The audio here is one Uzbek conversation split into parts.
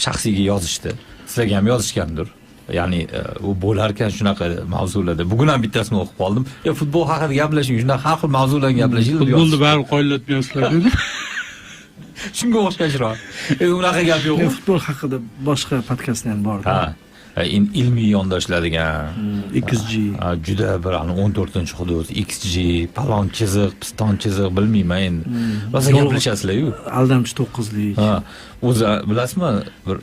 Shaxsiyga yozishdi. Sizlarga ham yozishgandir. Ya'ni u bo'larkan shunaqa mavzularda. Bugun ham bittasini o'qib qoldim. Ya futbol haqida gaplashing, shunaqa har xil mavzularni gaplashing deb Futbolni yozishdi. baribir qoyillatmayapsizlar dedi. Shunga o'xshashroq. Unaqa gap yo'q. Men futbol haqida boshqa podkastda ham bor. Ha. Ilmiy yondashiladigan XG. Ha, juda bir ani 14-hudud, XG, palon chiziq, piston chiziq, bilmayman endi. Rosa gaplashasizlar-yu. Aldamchi to'qqizlik. Ha, o'zi bilasizmi, bir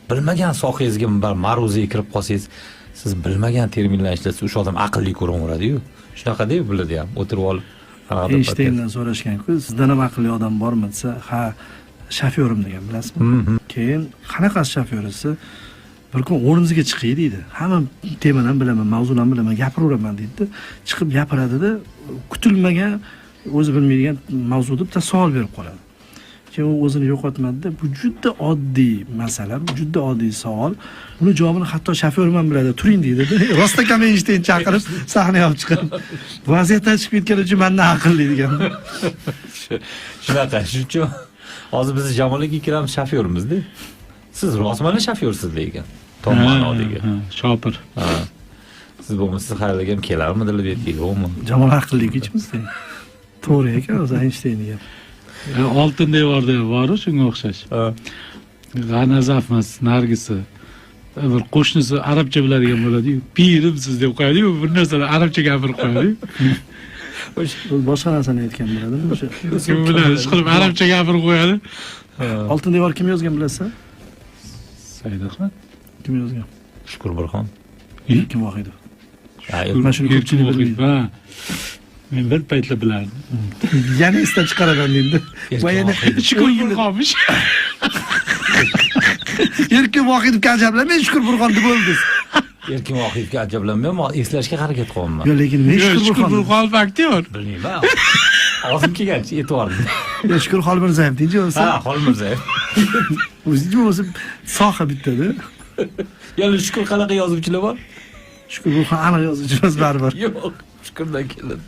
bilmagan sohangizga bir ma'ruzaga kirib qolsangiz, siz bilmagan terminlarni ishlatsa, o'sha odam aqlli ko'rinaveradi-yu. Shunaqa-da bularda ham o'tirib olib qanaqadir podkast. Eynshteyndan so'rashgan-ku, sizdan ham aqlli odam bormi desa, ha, shofyorim degan, bilasizmi? Keyin qanaqasi shofyor desa, bir kun o'rningizga chiqing deydi. Hamma temani ham bilaman, mavzuni ham bilaman, gapiraveraman deydi. Chiqib gapiradida, kutilmagan, o'zi bilmaydigan mavzuda bitta savol berib qoladi. Keyin u o'zini yo'qotmadida, bu juda oddiy masala, bu juda oddiy savol. Buni javobini hatto shofyorim ham biladi. Turing deydi. Rostakam Eynshteyn chaqirib, sahnaga olib chiqib, vaziyatdan chiqib ketgani uchun mandan aqlli degan. Shunaqa, shuning uchun hozir biz Jamol aka ikkalamiz shofyorimizda. Siz rostmana shofyorsiz lekin. Tom ma'nodagi. Ha, shopir. Ha. Siz bo'lmasa xayolga ham kelarmidilar bu yerga, yo'qmi? Jamol aqlli ichimizda. To'g'ri ekan o'zi Eynshteynning gapi. Oltin devorda boru shunga o'xshash. G'anazaf emas, nargisi. Bir qo'shnisi arabcha biladigan bo'ladi-yu, pirimsiz deb qo'yadi-yu, bir narsalar arabcha gapirib qo'yadi-yu. O'zi boshqa narsani aytgan bo'ladimi o'sha? Kim biladi, ish qilib arabcha gapirib qo'yadi. Oltin devor kim yozgan bilasizmi? Said Ahmad. Kim yozgan? Shukur Burxon. Erkin Vohidov. Ha, Mana shuni Erkin ko'pchilik Vohidov, bilmaydi. ha. Men bir paytlar bilardim. Yana esdan chiqaraman endi. Erkin Va yana Vohidov. Shukur Burxonmish. Erkin Vohidovga ajablanmang, Shukur Burxon deb o'ldiz. Erkin Vohidovga ajablanmayman, eslashga harakat qilyapman. Yo'q, lekin men Shukur Shukur Burxon. Burxonov aktyor. Bilmayman. Og'zim kelgancha e'tibordim. Yo, Shukur Xolmirzayev deydi bo'lsa. Ha, Xolmirzayev. O'zi bo'lsa soha bittada. Ya'ni Shukur qanaqa yozuvchilar bor? Shukur Burxon aniq yozuvchi emas baribir. Yo'q, Shukurdan keladi.